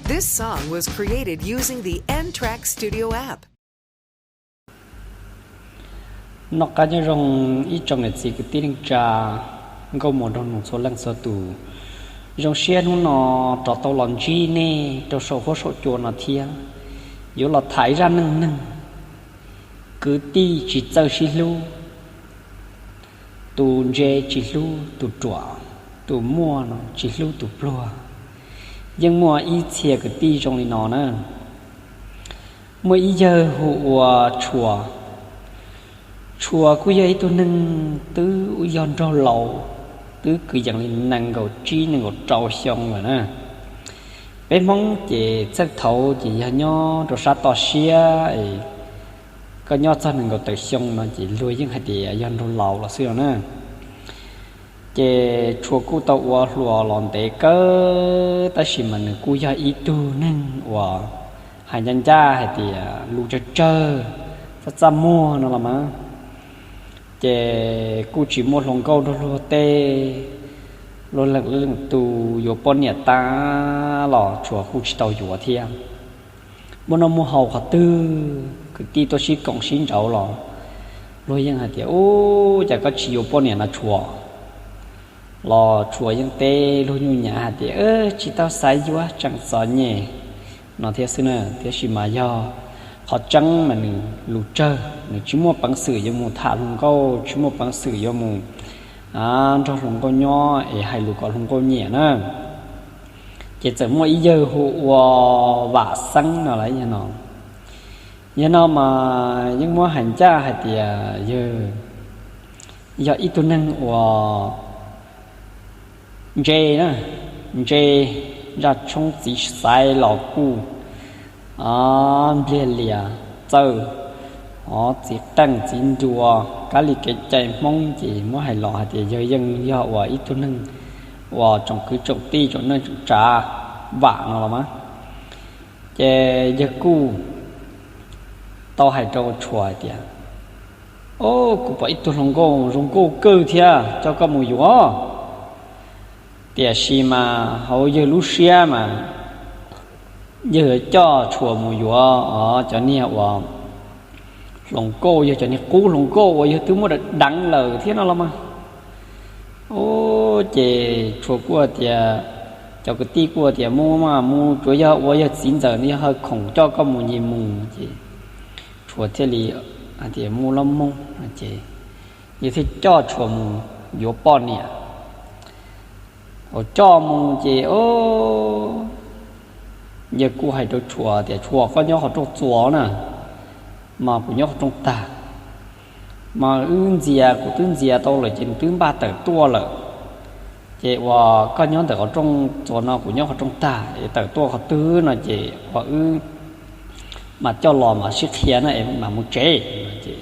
This song was created using the N Track Studio app. Noj qab nyob zoo ib tsoom niam txiv kwv tij neej tsa, nkauj muam nraug nus txhua leej txhua tus. Zoo siab hnub no rov tau los ntsib nej rau saum huab saum cua no thiab. Yuav los tham ib zaj neej neeg kwv tij tsis txawj sib hlub, tus ntse tsis hlub tus ruam, tus muaj no tsis hlub tus pluag. Yeej muaj ib txhia kwv tij zoo li no na. Muaj ib yawg hu ua Tshua. Tshua kuj yog ib tug neeg twb yog nraug laus, twb kwv yees li nees nkaum tsib nees nkaum rau xyoo lawm na. Peb Hmoob ces txheej thaud ces yog nyob rau sab toj siab es koj nyob txog nees nkaum tawm xyoo no ces luag yeej hais tias yog nraug laus los xwb no na. Ces Tshua kuj tau ua hluas los ntev kawg, tab sis mas nws kuj yog ib tug neeg uas hais ncaj ncaj hais tias lus tsawg tsawg, txaj txaj muag no los mas. Ces kuj tsis muaj hluas nkauj nrog luag tej, luag leej leej tus yuav poj niam tas los Tshua kuj tsis tau yuav thiab. Muaj noj muaj haus qhov twg, kwv tij tuaj sib koom sib nraud los luag yeej hais tias, Ub, cas koj tsis yuav poj niam no Tshua? Los Tshua yeej teb luag nyuj nyav hais tias, Tsis tau xav yuav, tseem txom nyem no thiab xwb na. Tiam sis mas yog qhov tseeb mas nws lus tsawg, nws tsis muaj peev xwm yuav mus tham hluas nkauj, tsis muaj peev xwm yuav mus nrog hluas nkauj nyob es hais lus kom hluas nkauj nyiam na. Ces txawm muaj ib yawg hu ua Vam Xeeb no lawm no. Yawg no mas yeej muab hais ncaj hais tias yawg yog ib tug neeg uas ntse na, ntse, zaj tshoob txiv xaiv los kuj npliag lias txawj, hov txiv qeej txiv nruas kab li kev cai Hmoob ces muab hais los hais tias yawg yeej yog uas ib tug neeg uas tsoom kwv tsoom tij tsoom neej tsoom tsav Vam no los mas. Ces yawg kuj tau hais rau Tshua tias, O, kuv pom ib tug hluas nkauj zoo nkauj kawg thiab, coj koj mus yuav. Tiam sis mas hauv yawg lub siab mas yawg coj Tshua mus yuav cov niag uas hluas nkauj, yog cov niag qub hluas nkauj uas yawg twb muab deev lawm thiab no los mas. Ub, ces Tshua kuj tias, cov kwv tij kuj tias, Mus mas mus, tsuas yog ua yawg txiv ntxawm nws yog hawv khoom coj koj mus ces mus. Ces Tshua thiaj li hais tias, Mus los mus. Ces yawg thiaj coj Tshua mus yuav poj niam. Thaum coj mus ces, o, yawg kuj hais rau Tshua tias, Tshua, koj nyob qhov rooj txuas na, mas kuv nyob qhov rooj tag. Mas wb ntxias, kuv twb ntxias tau lawm ces nws twb npaj tawm tuaj lawm. Ces uas koj nyob ntawm qhov rooj txuas no, kuv nyob qhov rooj tag, es tawm tuaj qhov twg no ces uas wb mam coj los mam sib qhia na es mam mus tsev. Ces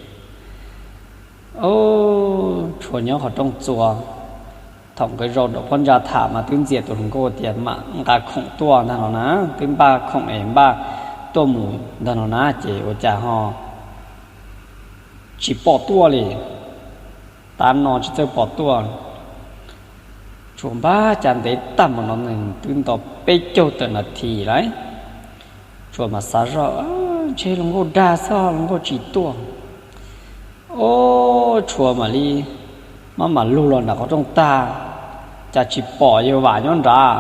Tshua nyob qhov rooj txuas, thaum nkawd zaum nram phab ntsa tham mas twb ntxias tus hluas nkauj tias mam nqa khoom tuaj ntag no na, twb npaj khoom es npaj tuaj mus ntag no na, ces ua cas ho tsis pom tuaj li. Tav no tsis txawj pom tuaj. Tshua npaj cas ntev tag npaum no, twb nto peb caug tawm nas this lawm. Tshua mas xav zoj, Ntshe hluas nkauj dag xwb, hluas nkauj tsis tuaj. O, Tshua mam li maj mam lug los nram qhov rooj tag, cas tsis pom yawg Vam nyob nrad.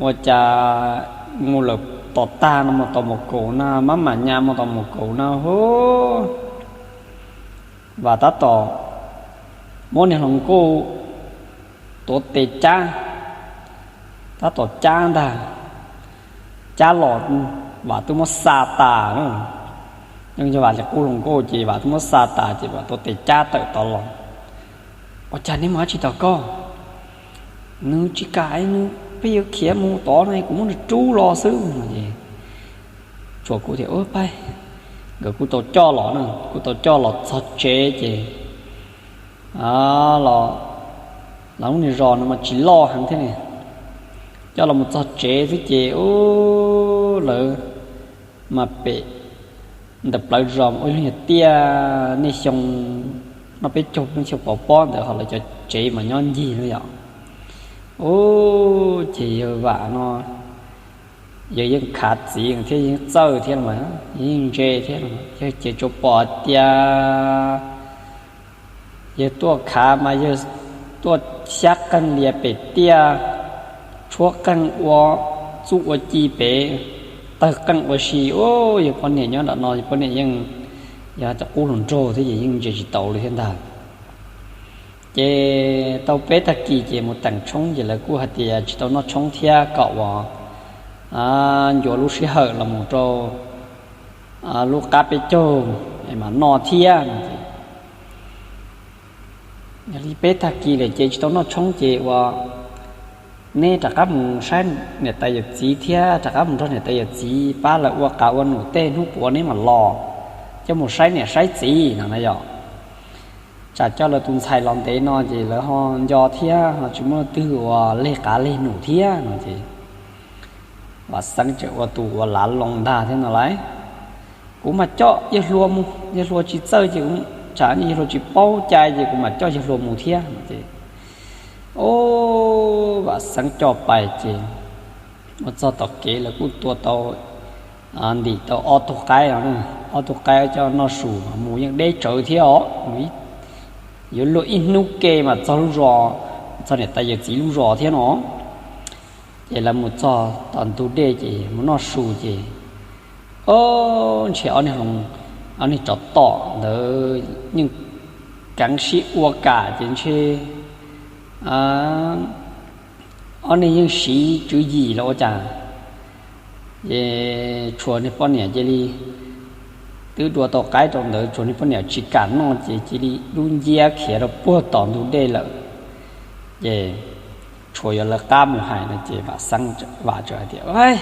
Ua cas mus lawm tom tag no mus tom mus kaum na, maj mam nyas mus tom mus kaum na hu, Vam tab tom muab niag hluas nkauj tuav tes cab, tab tom cab ntag, cab los Vam twb muab xa tas na. Yeej yog Vam li qub hluas nkauj ces Vam twb muab xa tas ces Vam tuav tes cab tawm tod los. Ua cas neb mus dab tsi tom koj? Nws tsis kam, nws pheej yuav khiav mus tod no, kuv muab nws rub los xwb no es. Tshua kuj tias, Ub, pab. Nkawd kuj tau coj los na, kuj tau coj los txog tsev ces los, lawv lub niag zos no mas tsis loj heev thiab ne. Coj los mus txog tsev xwb ces, ub, lawv mas pem ntawm plawv zos ua ib lub nyuag tiaj, niaj xyoo noj peb caug, lub xyoo pov pob ntawd ho lawv cov tsev mas nyob ncig no yom. Ub, ces yawg Vam no yawg yeej khav txiv thiab yeej txawj thiab los, yeej ntse thiab los, yawg ces tsuas pom tias yawg tuaj khav mas yawg tuaj xyab qeej lias pem tiaj, tshuab qeej ua txuj ua ci pem, tawg qeej ua si. Yawg poj niam nyob nram no, yawg poj niam yeej yog cov qub hluas nraug thiab ces yeej ntse tsis tau li thiab ntag. Ces tau peb tag kis ces mus teem tshoob ces lawv kuj hais tias tsis tau noj tshoob thiab kom uas ncuav lub sij hawm los mus rau lub qab peb caug es mam noj thiab no ces, yog li peb tag kis lawm ces tsis tau noj tshoob ces uas neb rov qab mus saib niam tais yawm txiv thiab rov qab mus nrog niam tais yawm txiv pab lawv ua qav ua num tej hnub puav neb mam los, coj mus saib niam saib txiv no na yom. Tsam coj lawv tus ntxhais los ntev no ces lawv ho nco thiab ho tsis muaj twg uas leg qav leg num thiab no ces Vam Xeeb tseem ua tus uas lav loo ntag thiab no lauj. Kuv mas coj yawg hluas mus, yawg hluas tsis txawj ces kuv, tsam yawg hluas tsis paub cai ces kuv mam coj yawg hluas mus thiab no ces, o, Vam Xeeb coj pais ces mus txog tom kev lawv kuj tua tau, ntim tau ob tug qaib, ob tug qaib coj noj su mus yeej deb tsawv thiab os. Yuav luag ib hnub ke mas txog lub zos, txog niam tais yawm txiv lub zos thiab no. Ces lawv mus txog tom ntug dej ces mus noj su ces, o, ntshe ob niag tsov tom ntawd yeej keev sib ua kam ces ntshe ob niag yeej siv tswv yim los ua cas, ces Tshuas niag poj niam cia li twb dua tau qaib rau ntawd, Tshuas niag poj niam tsis kam noj ces cia li dub nciab khiav rau puag tom ntug dej lawm. Ces Tshuas yuav lawv qab mus hais no ces Vam Xeeb, Vam Xeeb hais tias,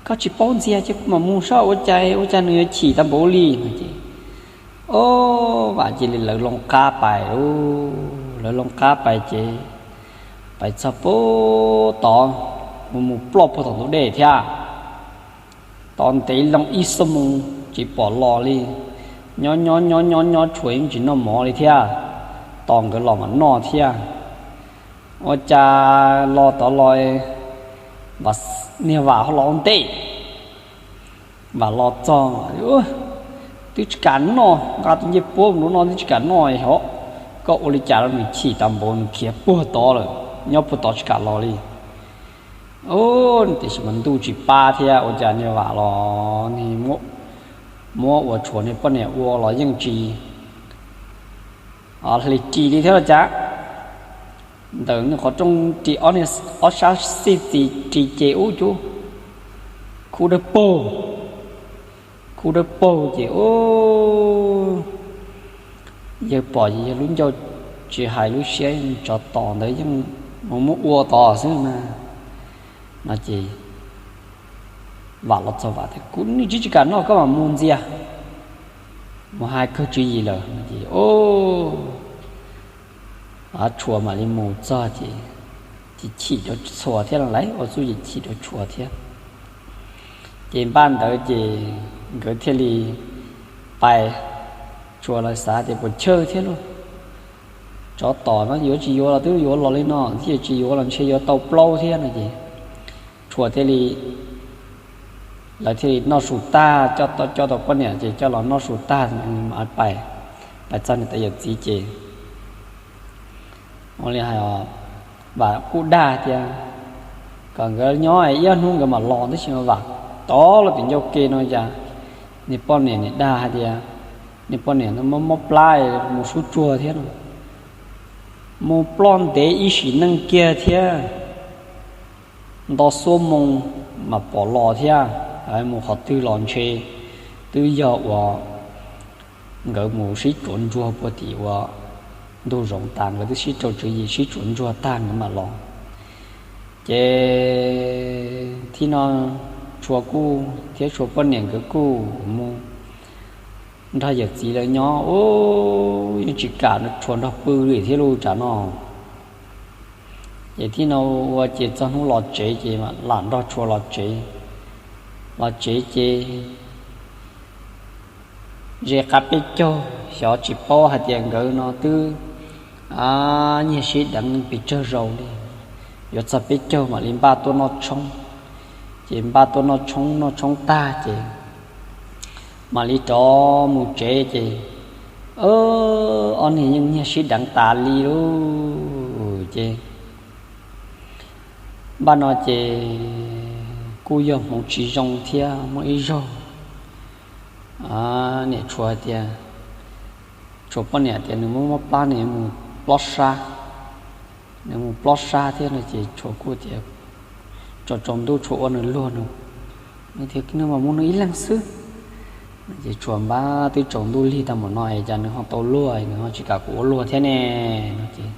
Koj tsis paub ntxias ces kuv mam mus saib ua cas, ua cas nws yuav chim tau npaum li no ces, o, Vam cia li lawv loo qab pais, lawv loo qab pais ces pais txog puag tod, mus mus ploj puag tom ntug dej thiab. Tos ntev loo ib xuab moos tsis pom los li. Nyob nyob nyob nyob nyob Tshuas yeej tsis noj mov li thiab, tos nkawd los mam noj thiab. Ua cas los tod los, niag Vam ho los ua ntej. Vam los txog, Twb tsis kam noj, nqa tus ncej puab mus no twb tsis kam noj hov. Koj ua li cas los nws chim tau npaum nws khiav puag tod lawm, nyob puag tod tsis kam los li. Tiam sis mas ntuj tsis pab thiab ua cas niag Vam los muab ua Tshuas niag poj niam ua los yeej tsis hli ris li thiab los cas. Ntawm nws qhov rooj ris ob sab xij txis ris ces ub cub, khuv dawb paug, khuv dawb paug ces ub, yawg pom ces yawg lub ncauj tsis hais lub siab, tsov tom ntawd yeej mus muab ua tod xwb na. No ces Vam los txog Vam tias, Kuv nim tsis tsis kam noj, koj mam mus ntxias, mus hais kawg tswv yim lawm no ces, o, Tshuas mam li mus txog ces, ces chim rau Tshuas thiab los lawv ua txuj ces chim rau Tshuas thiab. Ces npaj ntawd ces nkawd thiaj li pais, Tshuas lawv xav tias puas chawj thiab lauj, tsov tom no yuav tsis yuav los twb yuav los li no thiab, tsis yuav los ntshe yuav tau plaub thiab no ces Tshuas thiaj li, lawv thiaj li noj su tag, coj tau poj niam ces coj los noj su tag, pais, pais txog niam tais yawm txiv ces ua li hais, Vam kuj dag tias kom nkawd nyob ib ob hnub nkawd mam los, tab sis Vam tod los tim ncauj ke no cas niag poj niam nim dag hais tias, niag poj niam no mob mob plab mus sub tsuag thiab no, mus ploj ntev ib sim neej kiag thiab, nto xuab moos mas pom los thiab, mus qhov twg los ntshe twb yog uas nkawd mus sib tsuav ntsuag puag tim uas ntug zoov tas, nkawd twb sib rau tswv yim sib tsuav ntsuag tag nkawd mam los. Ces thib no Tshuas kuj thiab Tshuas poj niam nkawd kuj mus nrog yawm txiv lawv nyob, yeej tsis kam Tshuas nrog pw li thiab lauj tsam no. Ces thib no ua ces txog hnub los tsev ces lam nrog Tshuas los tsev. Los tsev ces ze qab peb caug, xyov tsis paub hais tias nkawd no twb nyiag sib deev pes tsawg zaus li, yuav txog peb caug mam li npaj tuaj noj tshoob. Ces npaj tuaj noj tshoob, noj tshoob tag ces mam li rov mus tsev ces, ob niag yeej nyiag sib deev tas li lawm ces npaj no ces kuj yog hmoov tsis zoo thiab. Muaj ib zaug niam Tshuav tias, Tshuav poj niam tias nws muaj mob plab, nws mus plob sab, nws mus plob sab thiab no ces Tshuav kuj tias, tsaus tsaus ntuj Tshuav ua nws luag no, nws tias nws mas muaj nws ib leeg xwb. Ces Tshuav npab, twb tsaus ntuj lig tag npaum no es cas nws ho tau luag, nws ho tsis kam kuv ua luag thiab ne no ces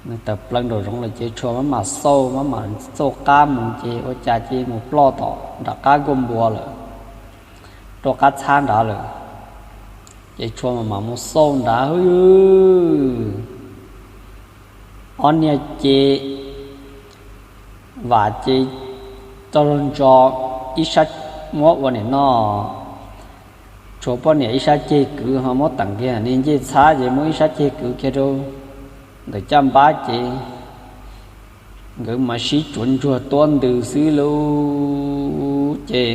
nws tawm plaws nraum zoov lawm ces Tshuav maj mam xauj, maj mam xauj qab mus ces ua cas ces mus ploj tom nram qab nkuaj npua lawm, rau qab txhab nrad lawm. Ces Tshuav maj mam mus xauj nrad, ob niag ces Vam ces tau ntso ib sab muab ua nim no Tshuav poj niam ib sab ceg kwv ho muab teem kiag, niag ncej txhab ces muab ib sab ceg kwv kiag rau ntawm caj npab ces nkawd mas sib tsuav ntsuag tuab ntws xwb lauj. Ces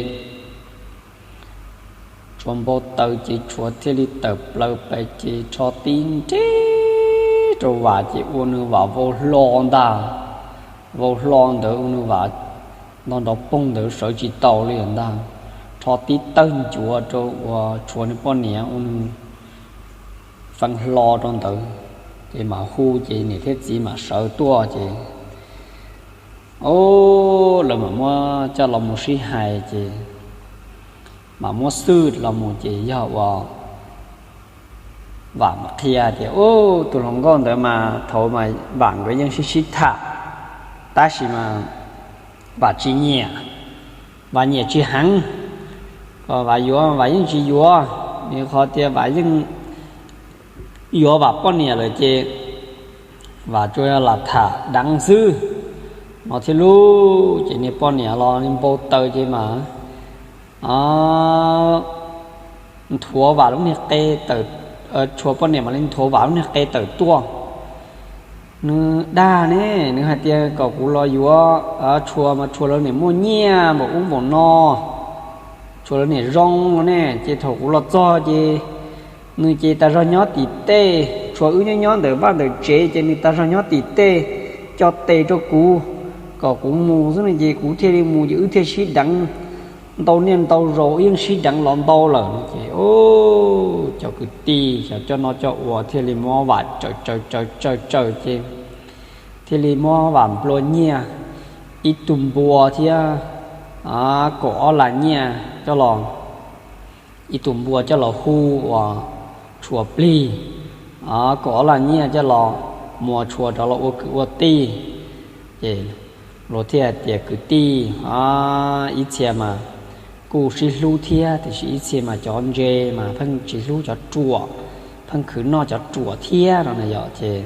Tshuav npau taws ces Tshuav thiaj li tawm plaws pem ces rho tib nreb rau Vam ces ua nws Vam vau hlo ntag. Vau hlo ntawd ua nws Vam ntog nrov poog ntawd sawv tsis taus li ntag. Rho tib tawg ncuav rau uas Tshuav nws poj niam ua nws feeb hlo rau ntawd ces mam hu ces niam thiab txiv mam sawv tuaj ces, o, lawv mam muab coj los mus sib hais ces mam muab xwj los mus ces yog uas Vam qhia tias, ub, tus hluas nkauj ntawd mas thaum mas Vam nkawd yeej sib sib tham, tab sis mas Vam tsis nyiam, Vam nyiam tsis heev, kom Vam yuav Vam yeej tsis yuav, vim qhov tias Vam yeej yuav Vam poj niam lawm ces Vam tsuas yog lam tham deev xwb no thiab lauj. Ces niag poj niam los npau taws ces mas nthuav Vam lub niag qe tawm, Tshuav poj niam mam li nthuav Vam lub niag qe tawm tuaj. Nws dag ne, nws hais tias kom kuv los yuav Tshuav mas Tshuav lawv niam muaj nyiaj npaum ub npaum no, Tshuav lawv niam zoo ne, ces thaum kuv los txog ces nws ces tas zog nyob tim tej, Tshuav wb nyob nyob ntawm vaj ntawm tsev ces nws tas zog nyob tim tej, coj tes rau kuv, kom kuv mus xwb no ces kuv thiaj li mus ces wb thiaj sib deev ntau niaj ntau zaus, wb yeej sib deev los ntau lawm no ces, o, cov kwv tij cov coj noj coj ua thiaj li muab Vam tsaws tsaws tsaws tsaws tsaws ces thiaj li muab Vam nplua nyiaj ib tug npua thiab kaum ob las nyiaj coj los, ib tug npua coj los hu uas Tshuav plig, kaum ob las nyiaj coj los muab Tshuav rov los ua kwv ua tij. Ces luag thiaj hais tias kwv tij ib txhia mas kuj sib hlub thiab, tiam sis ib txhia mas cov ntse mas pheej tsis hlub cov ruam, pheej khwv noj cov ruam thiab no na yom. Ces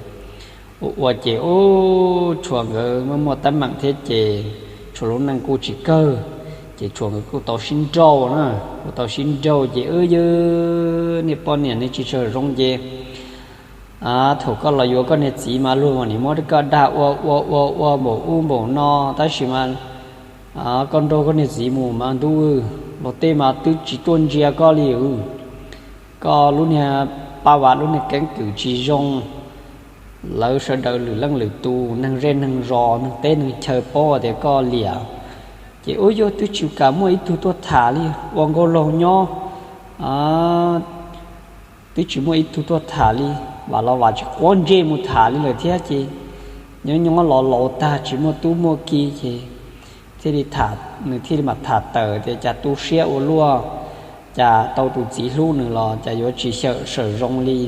ua ua ces ub, Tshuav nkawd muaj muaj teeb meem thiab ces Tshuav lub neej kuj tsis kawg, ces Tshuav nkawd kuj tau sib nrauj na, kuj tau sib nrauj ces, wb, yog niag poj niam ne tsis tshua zoo ces thaum koj los yuav koj niag txiv mas luag nim muab koj dag ua ua ua ua npaum ub npaum no, tab sis mas koj nrauj koj niag txiv mus mas ntuj, luag tej mas twb tsis tuaj ntsia koj li. Koj lub niag paj vas lub niag keeb kwm tsis zoo, lawv sawv daws lwm leej lwm tus neeg zej neeg zos neeg teb neeg chaw paub tias koj liam. Ces ub, yog twb tsis kam muaj ib tug tuaj tham li, ua nkauj laug nyob twb tsis muaj ib tug tuaj tham li, Vam los Vam tsis quav ntsej mus tham li lawm thiab ces nyob nyob los laus tag tsis muaj tub muaj ki ces thiaj li tham, nws thiaj li mam tham tawm tias cas tu siab ua luaj, cas tau tus txiv hlub nws los cas yuav tsis xyaw sawm zoo li,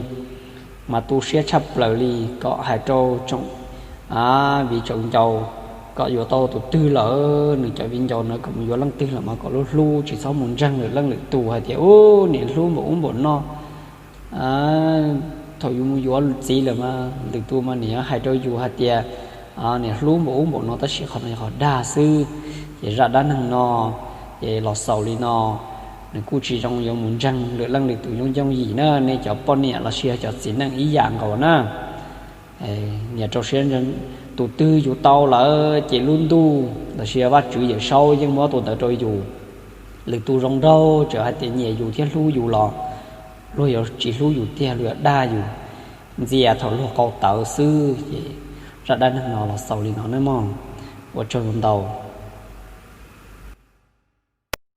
mas tu siab tshaj plaws li, kom hais rau tsoom viv tsoom ncaus kom yuav tau tus twg lawm, nws cov viv ncaus na kom mus yuav leej twg lawm mas kom hlub hlub, tsis txhob mus ntseeg lwm leej lwm tus hais tias ub, niam hlub npaum ub npaum no. Thaum yus mus yuav txiv lawm mas lwm tus mas niam hais rau yus hais tias niam hlub npaum ub npaum no, tab sis qhov no yog qhov dag xwb. Ces zaj dab neeg no ces los xaus li no, nws kuj tsis zoo yuav mus ntseeg lwm leej lwm tus yooj yooj yim na. Nej cov poj niam los sis yog cov txiv neej ib yam nkaus na, nias rau siab Tus twg yus tau lawm ces lub ntuj los sis Vajtswv Yawm Saub yeej muab tus ntawd rau yus. Lwm tus zoo nraug txawm hais tias nyiam yus thiab hlub yus los luag yuav tsis hlub yus tiag, luag yuav dag yus ntxias thaum luag qau tawv xwb. Ces zaj dab neeg no los xaus li no nawb mog. Ua tsaug ntau.